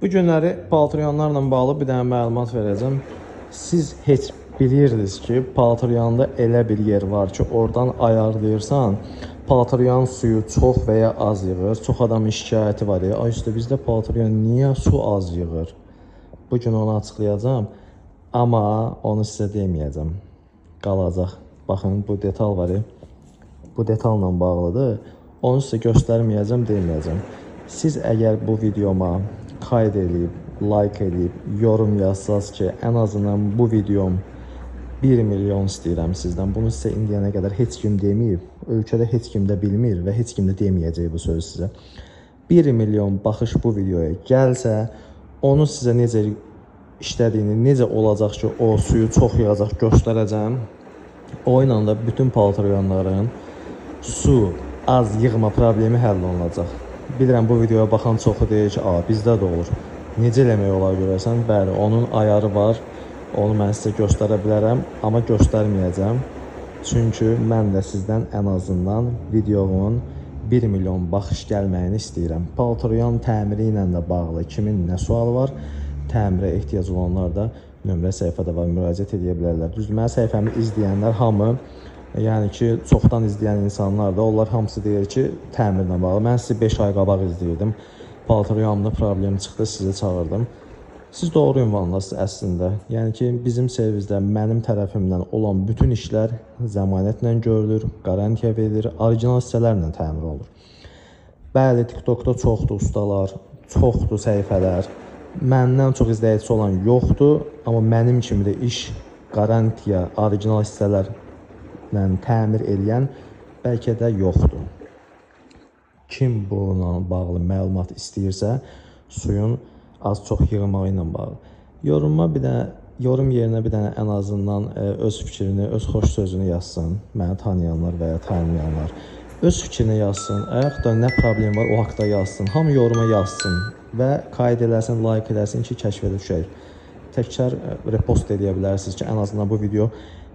Bu günləri paltaryanlarla bağlı bir dənə məlumat verəcəm. Siz heç bilirdiniz ki, paltaryanda elə bir yer var ki, oradan ayarlayırsan, paltaryan suyu çox və ya az yığır. Çox adamın şikayəti var. Ay üstə bizdə paltaryan niyə su az yığır? Bu gün onu açıqlayacağam, amma onu sizə deməyəcəm. Qalacaq. Baxın, bu detal var. Bu detalla bağlıdır. Onu sizə göstərməyəcəm, deməyəcəm. Siz əgər bu videoma kayd eləyib, like eləyib, yorum yazsaz ki, ən azından bu videom 1 milyon istəyirəm sizdən. Bunu sizə indiyənə qədər heç kim deməyib. Ölkədə heç kim də bilmir və heç kim də deməyəcək bu sözü sizə. 1 milyon baxış bu videoya gəlsə, onu sizə necə işlədiyini, necə olacaq ki, o suyu çox yığacaq göstərəcəm. O ilə da bütün paltaryanların su az yığma problemi həll olunacaq. Bilirəm, bu videoya baxan çoxu deyir ki, bizdə də olur. Necə eləmək olar görəsən? Bəli, onun ayarı var. Onu mən sizə göstərə bilərəm, amma göstərməyəcəm. Çünki mən də sizdən ən azından videomun 1 milyon baxış gəlməyini istəyirəm. Paltaryan təmiri ilə də bağlı kimin nə sualı var, təmirə ehtiyac olanlar da nömrə səhifədə var, müraciət edə bilərlər. Düzdür, mənim səhifəmi izləyənlər hamı, yəni ki, çoxdan izləyən insanlar da, onlar hamısı deyir ki, təmirlə bağlı. Mən sizi 5 ay qabaq izləyirdim. Paltaryamda problem çıxdı, sizi çağırdım. Siz doğru ünvanlasınız əslində. Yəni ki, bizim servisdə mənim tərəfimdən olan bütün işlər zəmanətlə görülür, qarantiya verilir, orijinal hissələrlə təmir olur. Bəli, TikTokda çoxdur ustalar, çoxdur səhifələr. Məndən çox izləyicisi olan yoxdur, amma mənim kimi də iş, qarantiya, orijinal hissələrlə təmir eləyən bəlkə də yoxdur. Kim bununla bağlı məlumat istəyirsə, suyun az-çox yığmağı ilə bağlı. Yoruma bir dənə, yorum yerinə bir dənə ən azından öz fikrini, öz xoş sözünü yazsın. Məni tanıyanlar və ya tanımayanlar öz fikrini yazsın. Ayaq da nə problem var o haqda yazsın. Hamı yoruma yazsın və kayd eləsin, like eləsin ki, kəşfə düşək. Təkrar repost eləyə bilərsiniz ki, ən azından bu video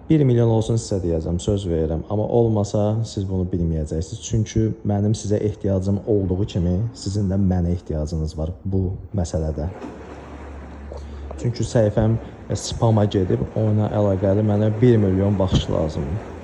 1 milyon olsun sizə deyəcəm, söz verirəm. Amma olmasa siz bunu bilməyəcəksiniz. Çünki mənim sizə ehtiyacım olduğu kimi sizin də mənə ehtiyacınız var bu məsələdə. Çünki səhifəm spama gedib, ona əlaqəli mənə 1 milyon baxış lazımdır.